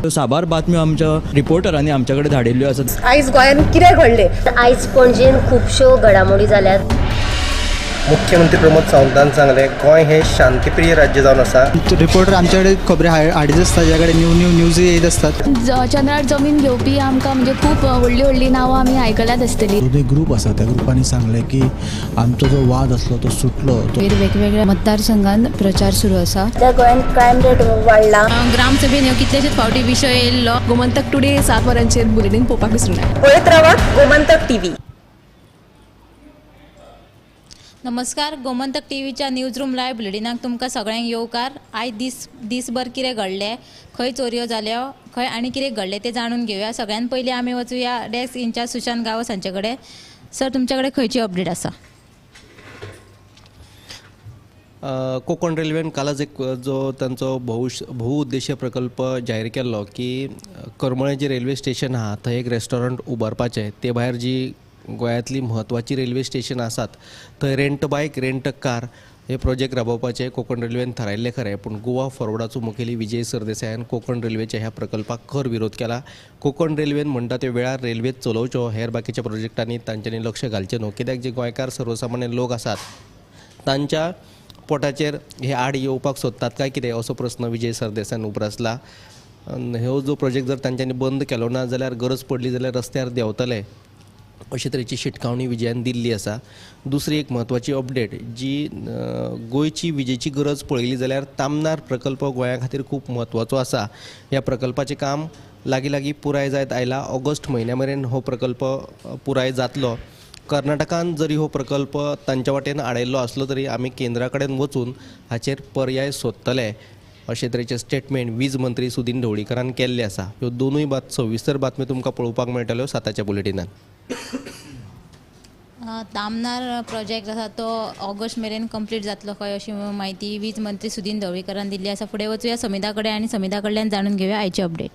साबार बातम्यो आमच्या रिपोर्टरांनी आमच्या कडेन धाडिल्ल्यो आसात. आयज गोंयांत कितें घडलें? आयज पणजेन खुबश्यो घडामोडी जाल्यात. मुख्यमंत्री प्रमोद सावंतान सांगलें, गोंय हें शांतीप्रिय राज्य जावन आसा. रिपोर्टर आमच्या कडेन खबरी हाडीत आसता, ज्या कडेन न्यू न्यू न्यूज येयत आसतात. चंद्रार जमीन घेवपी आमकां म्हणजे खूब व्हडलीं व्हडलीं नांवां आमी आयकल्यात आसतलीं. जो एक ग्रूप आसा त्या ग्रुपांनी सांगलें की आमचो जो वाद आसलो तो सुटलो. वेगवेगळ्या मतदारसंघात प्रचार सुरू आसा. त्या गोंयांत क्रायम रेट वाडला. ग्रामसभेन ह्यो कितलेशेच फावटी विशय येयल्लो. गोमंतक टुडे 7 वरांचेर बुलेटीन पळोवपाक विसरूं नाका. पळयत रावात गोमंतक टीव्ही. नमस्कार, गोमंतक टीव्हीच्या न्यूज रूम लायव्ह बुलेटिनाक तुमकां सगळ्यांक येवकार. आयज दीसभर कितें घडलें, खंय चोरयो जाल्यो, खंय आनी कितें घडलें तें जाणून घेवया. सगळ्यान पयलीं आमी वचुया डेस्क इन्चार्ज सुशांत गांवस हांचे कडेन. सर, तुमचे कडेन खंयची अपडेट आसा? कोकण रेल्वेन कालच एक जो तांचो बहुउद्देशीय प्रकल्प जाहीर केल्लो की करमळे जे रेल्वे स्टेशन आहा थंय एक रेस्टॉरंट उबारपाचें. ते भायर जी गोंयांतली म्हत्वाची रेल्वे स्टेशन आसात थंय रेंट बायक, रेंट कार हे प्रोजेक्ट राबोवपाचें कोकण रेल्वेन थारायल्लें खरें, पूण गोवा फॉरवर्डाचो मुखेली विजय सरदेसायान कोकण रेल्वेच्या ह्या प्रकल्पाक खर विरोध केला. कोकण रेल्वेन म्हणटा ते वेळार रेल्वे चलोवच्यो, हेर बाकीच्या प्रोजेक्टांनी तांच्यांनी लक्ष घालचें न्हू, कित्याक जे गोंयकार सर्वसामान्य लोक आसात तांच्या पोटाचेर हे आड येवपाक सोदतात काय कितें असो प्रस्न विजय सरदेसायान उप्रासला. हो जो प्रोजेक्ट जर तांच्यांनी बंद केलो ना जाल्यार गरज पडली जाल्यार रस्त्यार देंवतले अशे तरेची शिटकावणी विजयान दिल्ली आसा. दुसरी एक म्हत्वाची अपडेट जी गोंयची विजेची गरज पळयली जाल्यार तामनार प्रकल्प गोंया खातीर खूब म्हत्वाचो आसा. ह्या प्रकल्पाचें काम लागीं लागीं पुराय जायत आयला. ऑगस्ट म्हयन्या मेरेन हो प्रकल्प पुराय जातलो. कर्नाटकान जरी हो प्रकल्प तांच्या वाटेन आडयल्लो आसलो तरी आमी केंद्रा कडेन वचून हाचेर पर्याय सोदतले अशे तरेचें स्टेटमेंट वीज मंत्री सुदीन ढवळीकरान केल्लें आसा. ह्यो दोनूय सविस्तर बातम्यो तुमकां पळोवपाक मेळटल्यो 7च्या बुलेटिनान. तामनार प्रोजेक्ट आसा तो ऑगस्ट मेरेन कंप्लीट जातलो खंय अशी म्हायती वीज मंत्री सुदीन ढवळीकरान दिल्ली आसा. फुडें वचुया समिता कडेन आनी समिता कडल्यान जाणून घेवया आयची अपडेट.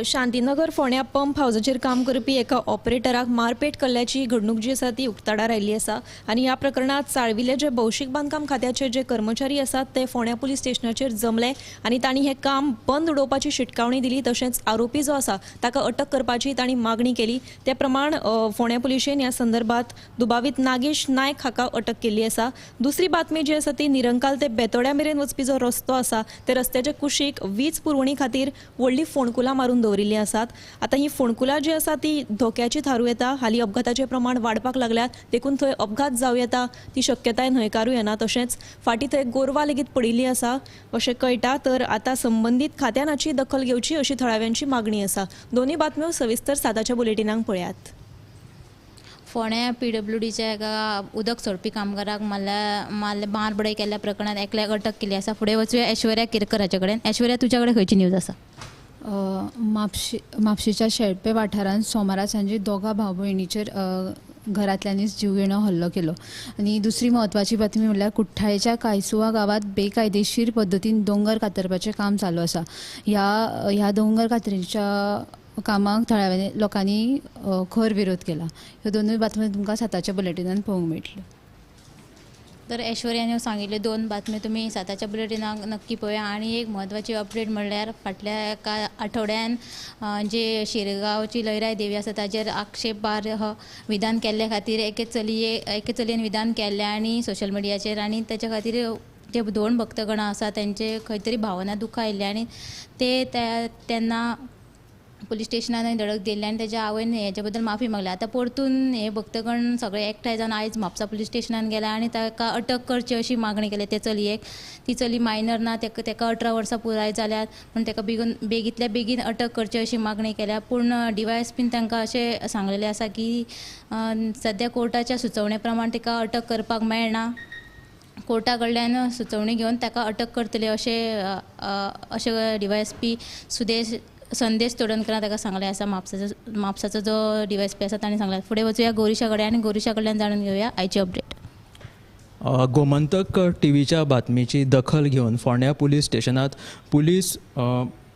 शांतीनगर फोंड्या पंप हावजाचेर काम करपी एका ऑपरेटराक मारपेट केल्ल्याची घडणूक जी आसा ती उक्ताडार आयिल्ली आसा आनी ह्या प्रकरणांत साळविले जे भौशीक बांदकाम खात्याचे जे कर्मचारी आसात ते फोंड्या पुलीस स्टेशनाचेर जमले आनी तांणी हें काम बंद उडोवपाची शिटकावणी दिली. तशेंच आरोपी जो आसा ताका अटक करपाची तांणी मागणी केली. ते प्रमाण फोंड्या पुलिशेन ह्या संदर्भात दुबावीत नागेश नायक हाका अटक केल्ली आसा. दुसरी बातमी जी आसा ती निरंकाल ते बेतोड्या मेरेन वचपी जो रस्तो आसा ते रस्त्याच्या कुशीक वीज पुरवणी खातीर व्हडली फोंडकुलां मारून दवरिल्ली आसात. आतां ही फोंडकुलां जी आसा ती धोक्याची थारूं येता. हालीं अपघाताचें प्रमाण वाडपाक लागल्यात देखून थंय अपघात जावं येता ती शक्यताय न्हयकारूं येना. तशेंच फाटीं थंय गोरवां लेगीत पडिल्ली आसा अशें कळटा. तर आतां संबंदीत खात्यान हाची दखल घेवची अशी थळाव्यांची मागणी आसा. दोनूय बातम्यो सविस्तर 7च्या बुलेटिनाक पळयात. फोंड्या PWDच्या एका उदक सोडपी कामगाराक मारबडय केल्ल्या प्रकरणांत एकल्याक अटक केली आसा. फुडें वचुया ऐश्वर्या केरकर हाचे कडेन. ऐश्वर्या, तुज्या कडेन खंयची न्यूज आसा? म्हापशेच्या शेळपे वाठारांत सोमारा सांजे दोगां भाव भयणीचेर घरांतल्यांनीच जीवघेणो हल्लो केलो. आनी दुसरी म्हत्वाची बातमी म्हणल्यार कुठ्ठाळेच्या कायसुवा गांवांत बेकायदेशीर पद्दतीन दोंगर कातरपाचें काम चालू आसा. ह्या दोंगर कातरीच्या कामाक थळाव्या लोकांनी खर विरोध केला. ह्यो दोनूय बातम्यो तुमकां 7च्या बुलेटिनान पळोवंक मेळटल्यो. तर ऐश्वर्याने सांगितले दोन बातम्यो तुमी 7च्या बुलेटिनाक नक्की पळया. आनी एक म्हत्वाची अपडेट म्हणल्यार फाटल्या एका आठवड्यान जे शिरगांवची लयराय देवी आसा ताजेर आक्षेपार्ह विधान केल्ले खातीर एके चलयेन विधान केल्लें आनी सोशल मिडियाचेर, आनी ताच्या खातीर जे दोन भक्तगणां आसा तेंचे खंय तरी भावना दुखायल्ली आयिल्ली आनी ते तेन्ना पुलीस स्टेशनान धडक दिल्ली आनी तेज्या आवयन हेच्या बद्दल माफी मागल्या. आतां परतून हे भक्तगण सगळे एकठांय जावन आयज म्हापसा पुलीस स्टेशनान गेला आनी ताका अटक करची अशी मागणी केली. ते चलयेक, ती चली मायनर ना, ताका 18 वर्सां पुराय जाल्यात पूण ताका बेगींतल्या बेगीन अटक करची अशी मागणी केल्या. पूण DYSPन तांकां अशें सांगलेलें आसा की सद्या कोर्टाच्या सुचोवणे प्रमाण ताका अटक करपाक मेळना, कोर्टा कडल्यान सुचोवणी घेवन ताका अटक करतले अशें अशें DYSP Sudesh संदेश तोडणकरान ताका सांगलें आसा. म्हापसाचो जो DYSP आसा ताणें सांगलें. फुडें वचुया गौरीशा कडेन आनी गौरीशा कडल्यान जाणून घेवया आयची अपडेट. गोमंतक टीव्हीच्या बातमीची दखल घेवन फोंड्या पुलीस स्टेशनात पुलीस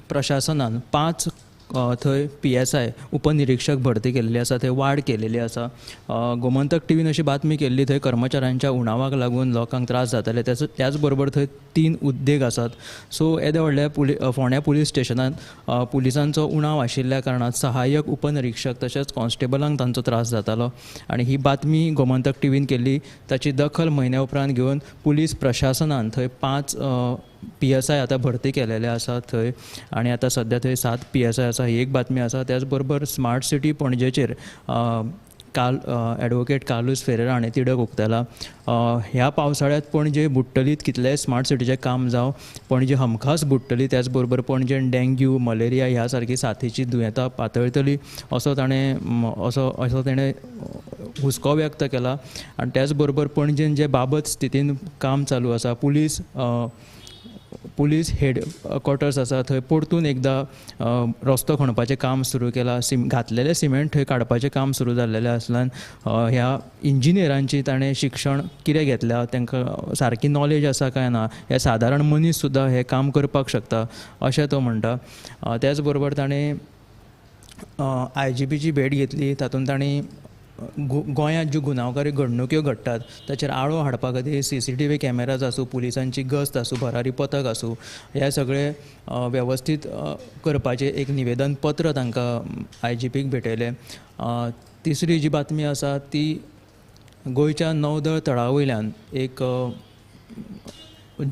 प्रशासनान 5 थंय PSI उपनिरीक्षक भरती केल्ली आसा, थंय वाड केलेली आसा. गोमंतक टीव्हीन अशी बातमी केल्ली थंय कर्मचाऱ्यांच्या उणावाक लागून लोकांक त्रास जाताले. त्याच बरोबर थंय 3 उद्देग आसात. सो येदे व्हडल्या फोंड्या पुलीस स्टेशनांत पुलिसांचो उणाव आशिल्ल्या कारणान सहाय्यक उपनिरीक्षक तशेंच कॉन्स्टेबलांक तांचो त्रास जातालो आनी ही बातमी गोमंतक टीव्हीन केल्ली. ताची दखल म्हयन्या उपरांत घेवन पुलीस प्रशासनान थंय 5 PSI आतां भरती केलेले आसा थंय आनी आतां सद्या थंय 7 PSI आसा, ही एक बातमी आसा. त्याच बरोबर स्मार्ट सिटी पणजेचेर काल एडवोकेट कार्लूस फेरेरा हाणें तिडक उक्तायला. ह्या पावसाळ्यांत पणजे बुडटलीत कितलेय स्मार्ट सिटीचें काम जावं, पणजे हमखास बुडटली. त्याच बरोबर पणजेन डेंग्यू, मलेरिया ह्या सारकी साथीची दुयेंतां पातळटली असो ताणें असो ताणें हुस्को व्यक्त केला. आनी त्याच बरोबर पणजेन जे बाबत स्थितीन काम चालू आसा, पुलीस हेड क्वॉर्टर्स आसा थंय परतून एकदां रस्तो खणपाचें काम सुरू केलां. घातलेलें सिमेंट थंय काडपाचें काम सुरू जाल्लेलें आसल्यान ह्या इंजिनियरांची ताणें शिक्षण कितें घेतल्या, तांकां सारकी नॉलेज आसा काय ना, हे सादारण मनीस सुद्दां हें काम करपाक शकता अशें तो म्हणटा. त्याच बरोबर ताणें IGPची भेट घेतली. तातूंत तांणी गोंयांत ज्यो गुन्यांवकारी घडणुक्यो घडटात ताचेर आळो हाडपा खातीर CCTV cameras आसूं, पुलिसांची गस्त आसूं, भरारी पथक आसूं, हे सगळे वेवस्थीत करपाचें एक निवेदन पत्र तांकां IGPक भेटयलें. तिसरी जी बातमी आसा ती गोंयच्या नौदळ तळा वयल्यान एक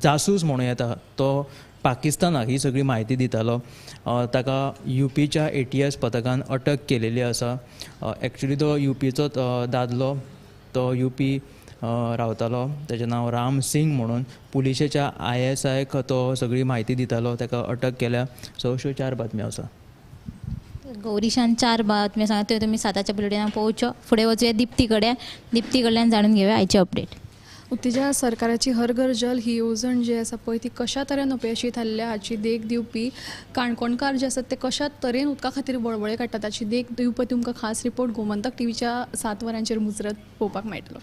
जासूस म्हणूं येता तो पाकिस्तानाक ही सगळी म्हायती दितालो. ताका UPच्या ATS पथकान अटक केलेली आसा. एक्चुली तो UPचो दादलो, तो UP रावतालो, ताचें नांव राम सिंग म्हणून. पुलिशेच्या ISIक तो सगळी म्हायती दितालो, ताका अटक केल्या. सो अश्यो 4 बातम्यो आसा. गौरीशान 4 बातम्यो सांगता त्यो तुमी 7च्या बुलेटिनाक पळोवच्यो. फुडें वचुया दिप्ती कडेन, दिप्ती कडल्यान जाणून घेवया आयची अपडेट. उत्तेजा सरकाराची हर घर जल ही येवजण जी आसा पळय ती कशा तरेन अपेशी थारल्या हाची देख दिवपी काणकोणकार जे आसात ते कशा तरेन उदका खातीर वळवळे काडटात ताची देख दिवपी तुमकां खास रिपोर्ट गोमंतक टीव्हीच्या 7 वरांचेर मुजरत पळोवपाक मेळटलो.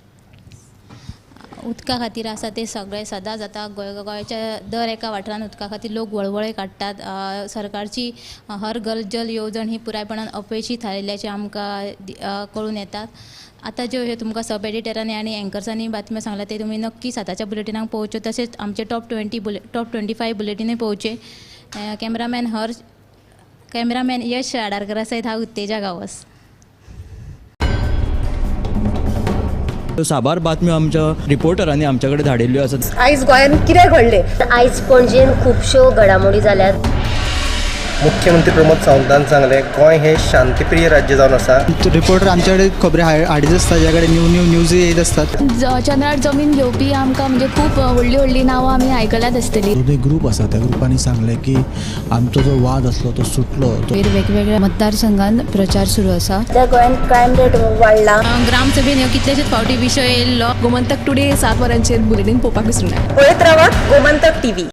उदका खातीर आसा ते सगळे सदांच आतां गोंयच्या दर एका वाठारांत उदका खातीर लोक वळवळे काडटात. सरकारची हर घर जल येवजण ही पुरायपणान अपेशी थारिल्ल्याचें आमकां कळून येतात. आतां ज्यो ह्यो तुमकां सब एडिटरांनी आनी एंकर्सांनी बातम्यो सांगल्या ते तुमी नक्की 7च्या बुलेटिनाक पळोवच्यो. तशेंच आमचे टॉप 25 बुलेटिनूय पळोवचे. कॅमेरामॅन यश आडारकरा सयत हांव उत्तेजा गांवस. साबार बातम्यो आमच्या रिपोर्टरांनी आमच्या कडेन धाडिल्ल्यो आसात. आयज गोंयांत कितें घडलें, आयज पणजेन खुबश्यो घडामोडी जाल्यात. मुख्यमंत्री प्रमोद सावंतान सांगलें गोंय हे शांतीप्रिय राज्य जावन आसा. रिपोर्टर आमच्या कडेन खबरी हाडीत आसता, ज्या कडेन न्यू न्यू न्यूज येत असतात. चंद्रार जमीन घेवपी आमकां म्हणजे खूब व्हडली व्हडली नांवां आमी आयकल्यात आसतली. दोन ग्रुप आसा त्या ग्रुपांनी सांगलें की आमचो जो वाद आसलो तो सुटलो. वेगवेगळ्या मतदारसंघान प्रचार सुरू आसा. त्या गोंयांत क्रायम रेट वाडला. ग्रामसभेन ह्यो कितलेशेच फावटी विशय येयल्लो. गोमंतक टुडे 7 वरांचेर बुलेटीन पळोवपाक विसरूं नाका. पळयत रावात गोमंतक टीव्ही.